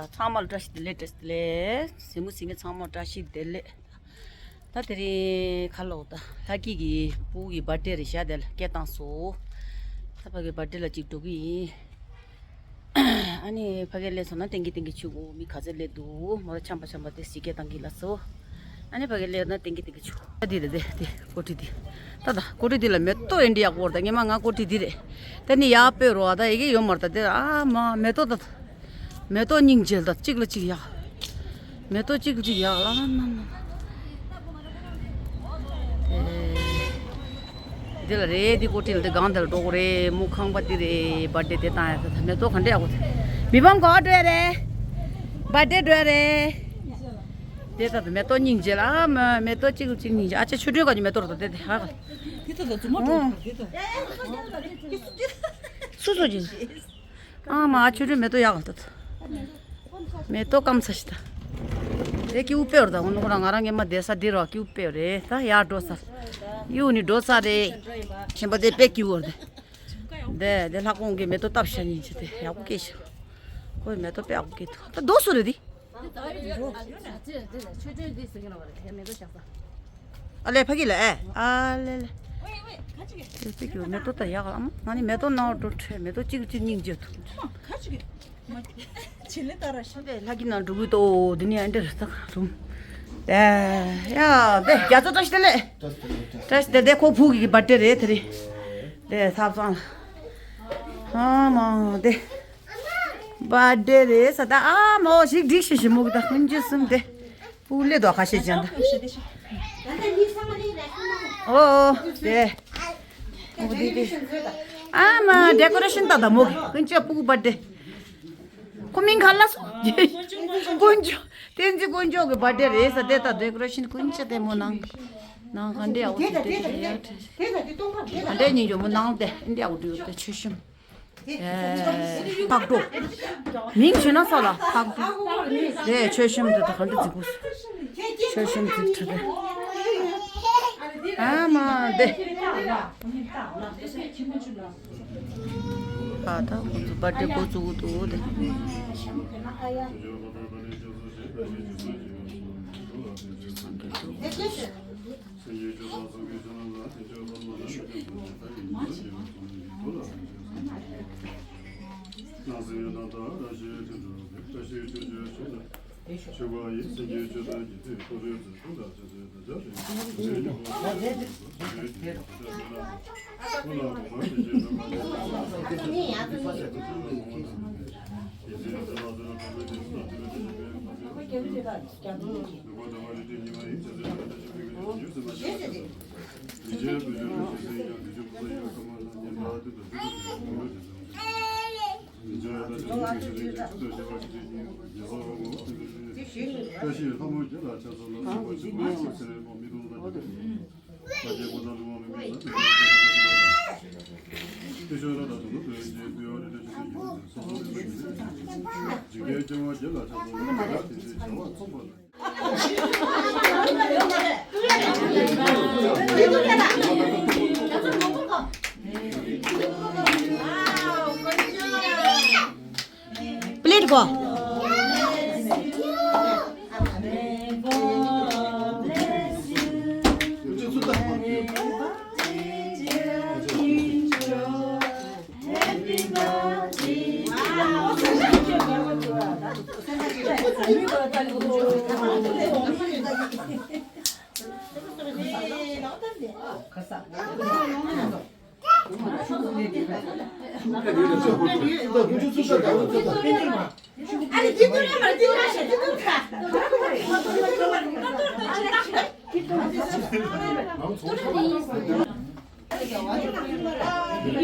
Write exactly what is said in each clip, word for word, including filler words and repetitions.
ཚང་མ་ལ་བཀྲ་ཤིས་བདེ་ལེགས། བཀྲ་ཤིས་བདེ་ལེགས། གཟིགས་མོ་གཟིགས་མཁན་ཚང་མ་བཀྲ་ཤིས་བདེ་ལེགས། ད་དེ་རིང་ཁ་ལོ་ད་ལྷ་སྐྱིད་ཀྱི་སྤུ་གུ་གི་བར་ཌེ་རེད་ཤག་དེ་ལ་སྐད་བཏང་སོང་། ད་ཕ་གི་བར་ཌེ་ལ་ཅིག་འགྲོ་གི་ཡིན། ཨ་ནི་ཕ་གི་སླེབས་སོང་ན་ཏན་གི་ཏན་གི་ཆུ་གུ་མི་ག་ཚོད་སླེབས་འདུག་མོ་ར་ཆམ་པ་ཆམ་པ་དེ་གཟིགས་སྐད་བཏང་གི་ལ་སོ། ཨ་ནི་ཕ་གི་སླེབས་ན་ཏན་གི་ཏན་གི་ཆུ། ཨ་འདི་རེད་དེ་དེ་ཀོ་ཊི་འདི། ད་ད་ཀོ་ཊི་འདི་ལ་མེ་ཏོག་ཨེ་འདྲ་ཡག་པོ་རེད། ད་ངས་མ་ང་ཀོ་ཊི་འདི་རེད། ད་ནི་ཡག་པོ་རོ། ཨ་ད་ཡི་གེ་ཡོད་མ་རེད། ད་དེ་ཨ་མ་མེ་ཏོག་ད་ད། མེ་ཏོག་སྙིང་རྗེ་ད། གཅིག་ལ་གཅིག་ཡག་མེ་ཏོག་གཅིག་ལ་གཅིག་ཡག་ལ་ན་ན་ན། འདི་ལ་རེད། འདི་ཀོ་ཊི་ལ་འདི་སྒང་འདི་ལ་འགྲོ་གི་རེད། མོ་ཁང་པ་འདི་རེད། བར་ཌེ་དེ་བཏང་ཡ་ད་མེ་ཏོག་ག་འདྲ་ཡག་པོ་དེ། མི་ཕམ་ག་འགྲོ་ཡ་རེད། བར་ཌེ་འགྲོ་ཡ་རེད། དེ་ད་མེ་ཏོག་སྙིང་རྗེ་ལ་ཨ་མ་མེ་ཏོག་གཅིག་ལ་གཅིག་སྙིང་རྗེ། ཨ་ཅེ་ཆུ་དྲོན་ག་ཅི་མེ་ཏོག་རེད་ད་དེ་དེ་ཧ་ག་དེ་ད་ད་ཙུ་མ་འགྲོ་ད་དེ་ད། སུ་སུ་ཅི། ཨ་མ་ཨ་ཆུ་དྲོན་མེ་ཏོག་ཡག་ལ་ད། མེ་ཏོག་སྐམ་ས་ཞིག་ད། དེ་སྐྱིད་པོ་དཔེ་ཡོད་རེད་ད། འོ་ན་ཁོ་རང་ང་རང་ངེད་མ་བསྡད་ས་འདི་རོ་སྐྱིད་པོ་དཔེ་ཡོད་རེད་ད། ཡར་འགྲོ་ས། གཡུག་ནི་འགྲོ་ས་རེད། ཁྱིམ་པ་དེ་དཔེ་སྐྱིད་པོ་རེད། དེ་དེ་ལྷ་ཁོང་གི་མེ་ཏོག་བཏབ་ཤ་ཉིན་ཆེ་དེ་ཡག་པོ་སྐྱེས་ཤག་ཁོའི་མེ་ཏོག་དཔེ་ཡག་པོ་སྐྱེས་འདུག་ད་རྡོ་སུ་རེད་དེ། ཨ་ལེ་ཕ་གི་ལ་ཨེ། ཨ་ལེ་ལེ། དེ་ཚིག་གི་མེ་ཏོག་ད་ཡག་ལ་ཨ་མ། ང་ནི་མེ་ཏོག་ནང་འགྲོ་ཁྲེ། མེ་ཏོག་གཅིག་གཅིག་སྙིང་རྗེ་ཐུག་ལྷ་གི་ནང་འགྲོ་གི་ཏོ་འདི་ནི་ཨ་འདྲ་ར་ཐག་རུམ། དེ་ཡ་དེ་རྒྱ་མཚོ་བཀྲ་ཤིས་བདེ་ལེགས། བཀྲ་ཤིས་བདེ་ལེགས། དེ་ཁོ་བུ་གི་བར་ཌེ་རེད་དེ་རེད། དེ་ཐབ་ཚང་ཨ་མ་དེ། བར་ཌེ་རེད་ས་ད་ཨ་མ་ཞིག་སྒྲིག་ཤེས་ཤེས་མོ་གི་ད་ཁོང་ཅི་སུམ་དེ། སྤུ་ལེ་དོ་ཁ་ཤས་ཅན་ད། ཨོ་ཨོ་དེ། ཨོ་དེ་དེ། ཨ་མ་ཌེ་ཀོ་རེ་ཤན་ད་ད་མོ་གི་ཀུན་ཅི་སྤུ་གུ་བར་ཌེ། ཁོ་མིང་ག་ལ་སོ། དཀོན་མཆོག་བསྟན་འཛིན་དཀོན་མཆོག་གི་བར་ཌེ་རེད་ས་དེ་ད་ཌེ་ཀོ་རེ་ཤན་ཀུན་ཅི་དེ་མོ་ནང་། ནང་ག་འདྲ་ཡག་པོ་དེ་དེ་དེ་དེ་དེ་དེ་དེ་ག་འདྲ་ཉིན་ཇོ་མོ་ནང་དེ་འདྲ་ཡག་པོ་འདུག་དེ་མཆོད་གཤོམ། ཕག་གྲོགས། མིང་བྱས་ན་ས་ལ་ཕག་གྲོགས། དེ་མཆོད་གཤོམ་དེ་ད་ག་འདྲ་རྫིག་པོ། མཆོད་གཤོམ་དེ་ཁྲ་དེ། ཨ་མ་དེ། ཨ་ད་ཁོང་ཚོ་བར་ཌེ་འགོ་བཙུགས་འདུག་དེ། Plate ko.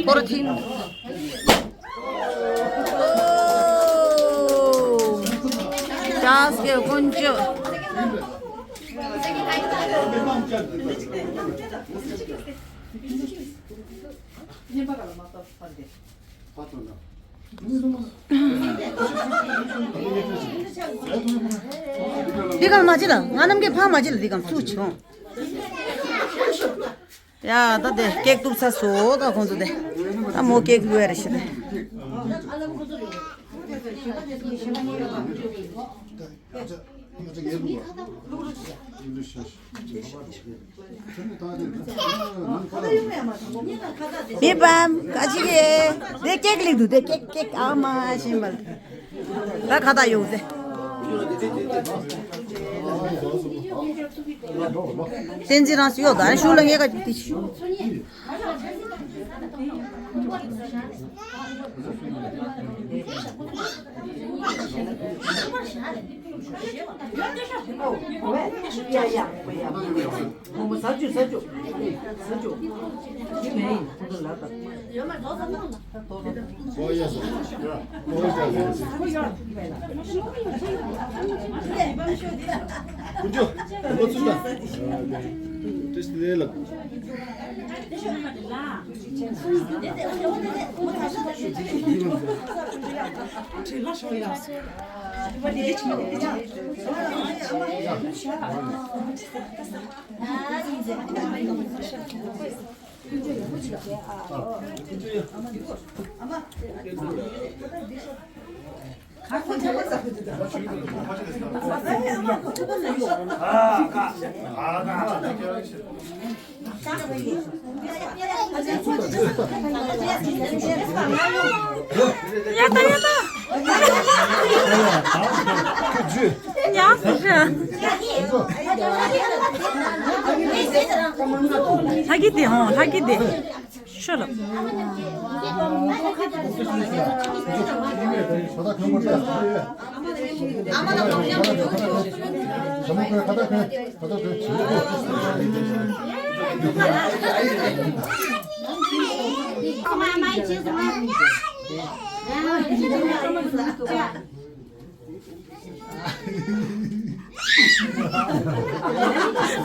སྐོར་ཐིང་། ཅཱས་ཀྱི་དཀོན་མཆོག་འདི་གང་མ་བྱེད་ལ། ང་རྣམས་ཀྱི་ཕ་མ་བྱེད་ལ། འདི་གང་སུ་བྱུང་། ཡ་ད་དེ་ཀེག་གཏུབ་ཚར་སོང་། ད་ཁོང་ཚོ་དེ་ད་མོ་ཀེག་གཡུག་ཡ་རེ་ཞིག་རེད། མི་ཕམ་ཁ་ཅིག་གིས་དེ་ཀེག་ལེགས་འདུག་དེ་ཀེག་ཀེག་ཨ་མ་ཤིན་པ་ལ་ད་ཁ་བཏགས་ཡོང་ཟེ། བསྟན་འཛིན་རང་སུ་ཡོད་ད་ཤུགས་ལ་ངས་ཀ་ཅིག་དེ་ཤི། ལྷ་གི་དེ་ཧོ་ལྷ་གི་དེ། ཤོ་ལོ།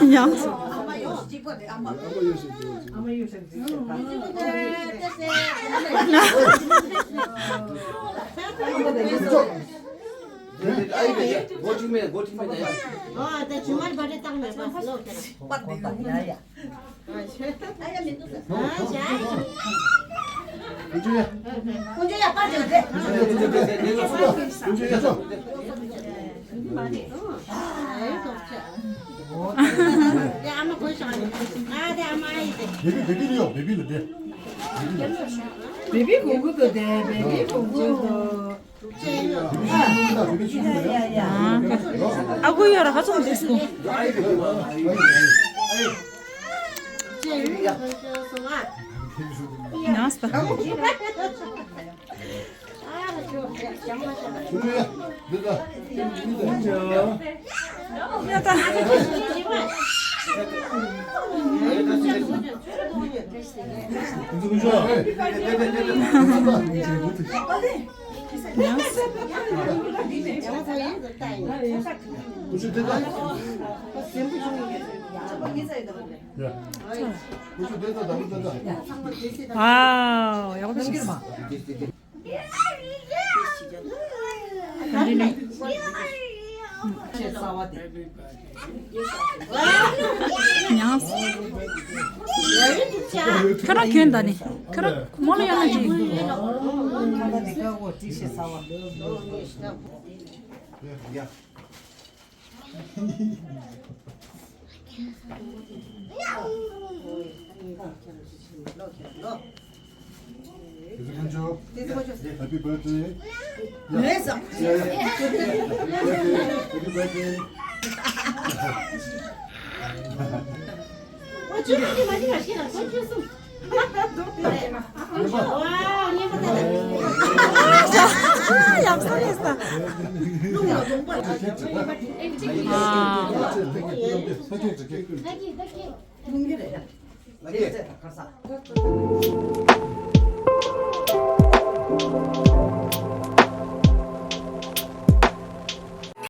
ཉམས། ཨ་ཁུ་ཡོད་ར་ཧ་ཙམ་འདུག་སྐུ། ཉང་སྟ། ཡ་ད། ཝའོ། ཡག་པོ་བྱུང་སོང་། ཉང་། ཁྱོད་རང་གྱོན་ད་ནི། ཁྱོད་རང་མོ་ལ་ཡང་ན་ཅི། Happy birthday. Happy birthday.